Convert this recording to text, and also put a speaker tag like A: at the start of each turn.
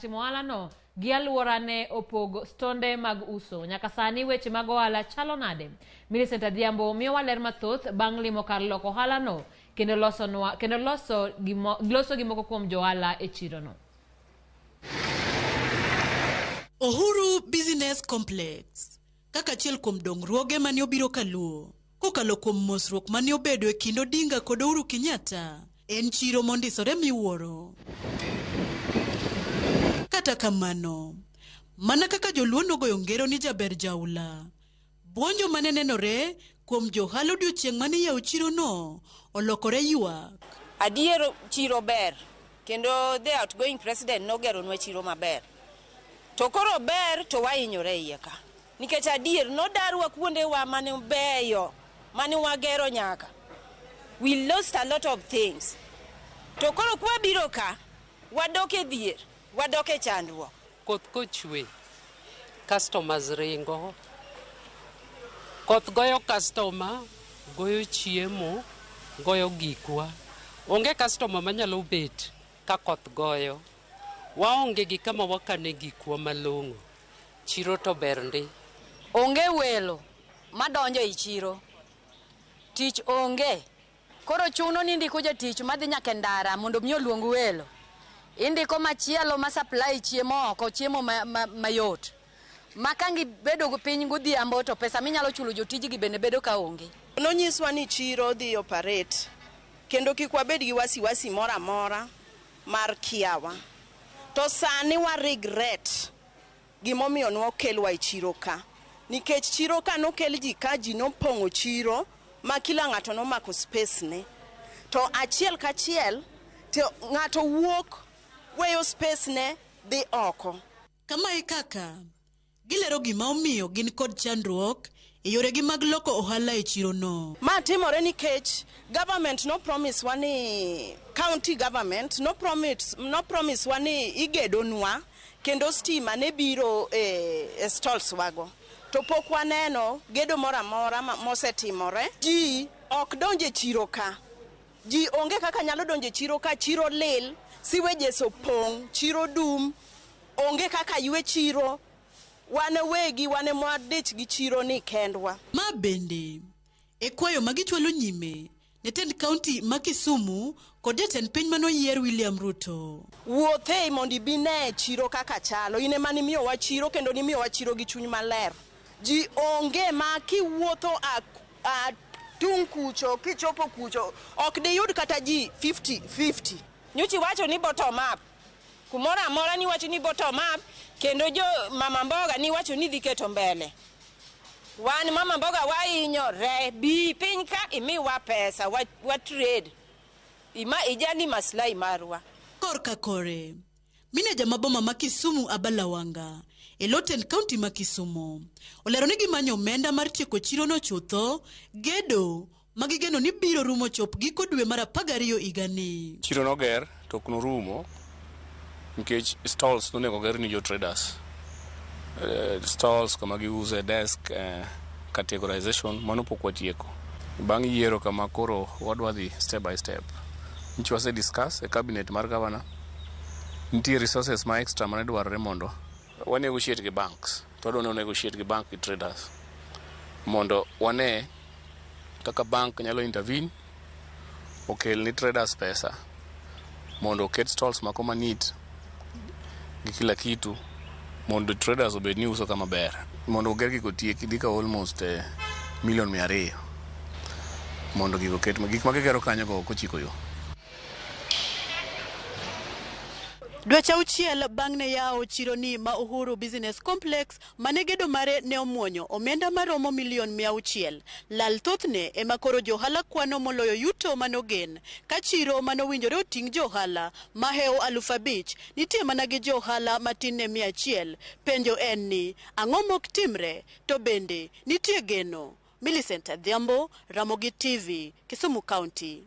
A: timo ohalano gi alwora ne opog stonde mag uso. Nyaka sani weche mag ohala chalo nade? Millicent Adhiambo miyowa ler mathoth bang' limo kar loko ohalano kendo losonwa kendo loso gimo, loso gi moko kuom johala e chirono.
B: Uhuru Business Complex kaka achiel kuom dongruoge mane obiro kaluo kokalo kuom mosruok mane obedo e kind Odinga kod Uhuru Kenyatta en chiro mondisore miwuoro. Kata kamano, mana kaka joluo nogoyo ngero ni jaber jaula, buonjo mane nenore kuom johala odiochieng' mane iyawo chirono olokore ywak.
C: Adier chiro ber kendo the outgoing president nogeronwa chiro maber. To koro ber to wahinyore iye ka. Nikech adier nodarwa kuondewa mane beyo mane wagero nyaka. We lost a lot of things. To koro kwabiro ka, wadok e dhier, wadok e chandruok.
D: Koth kochwe, customers ringo. Koth goyo customer, goyo chiemo, goyo gikwa. Onge customer manyalo bet ka koth goyo. Waonge gi kama wakane gikwa malong'o. Chiro to ber ndi.
E: Onge welo madonjo ei chiro. Tich onge. Koro chuno ni indiko jatich madhi nyaka e ndara mondo mi oluong welo. Indiko machielo ma supply chiemo oko, chiemo mayot. Ma ka gibedo piny godhiambo to pesa minyalo chulo jotijgi bende bedo ka onge.
C: Nonyiswa ni chiro dhi operate kendo kik wabed gi wasiwasi moro amora mar kiawa. To sani wa regret gimomiyo nokelwa e chiro ka. Nikech chiro ka nokel ji ka ji nopong'o chiro ma kila ng'ato nomako space ne. To achiel kachiel to ng'ato wuok weyo space ne dhi oko.
B: Kama e kaka gilero gima omiyo gin kod chandruok e yoregi mag loko ohala e chirono.
C: Ma timore nikech government no promise wa ni county government no promise, no promise wa ni igedonwa kendo stima ne biro e, e stalls wago. To pok waneno gedo moro amora mosetimore. Ji ok donj e chiro ka. Ji onge kaka nyalo donjo e chiro ka, chiro lil, siwejes opong', chiro dum, onge kaka ywe chiro. Wan wegi wan ema wadich gi chiro ni kendwa.
B: Ma bende e kwayo ma gichwalo nyime ne tend kaunti ma Kisumu kod jatend piny manoyier William Ruto.
C: Wuothe mondo ibi ne chiro kaka chalo. In ema nimiyowa chiro kendo nimiyowa chiro gi chuny maler. Ji onge ma kiwuotho a, a tung' kucho kichopo kucho ok diyud kata ji 50 50. Nyocha iwacho ni bottom up. Kumoro amora niwacho ni bottom up kendo jo mama mboga niwacho ni dhi keto mbele. Wan mama mboga wahinyore, bi piny ka imiwa pesa wa, wa trade. Ima ijali maslahi marwa.
B: Korka kore, mineja ma boma ma Kisumu Abala Wanga e lo tend kaunti ma Kisumu olero ni gimanyo omenda mar tieko chirono chutho gedo ma gigeno ni biro rumo chop giko dwe mar 12 higani.
F: Chiro noger to ok norumo nikech stalls nonego oger ni jo traders. Stalls kama giuse desk, categorization mano pok watieko. Bang' yiero kama koro wadwa dhi step by step. Nyicha wase discuss e cabinet mar governor. Nitie resources ma extra mane dwarore mondo wa negotiate gi banks. To wadwa ni negotiate gi bank gi traders mondo wane kaka bank nyalo intervene okel ni traders pesa mondo oket stalls mako ma neat gi kila kitu mondo traders obed ni uso kama ber mondo oger gigo otieki dhi kawo almost milion 200 mondo gigo oket gik ma gigero kanyo go ok ochiko yo.
B: Dweche auchiel bang' ne yawo chironi ma Uhuru Business Complex mane gedo mare ne omuonyo omenda maromo milion 600, lal thothne ema koro johala kwano moloyo yuto manogen ka chiro manowinjore oting' johala mahewo 5,000 nitie mana gi johala matin ne 100. Penjo en ni ang'o mok timre to bende nitie geno? Millicent Adhiambo, Ramogi TV, Kisumu County.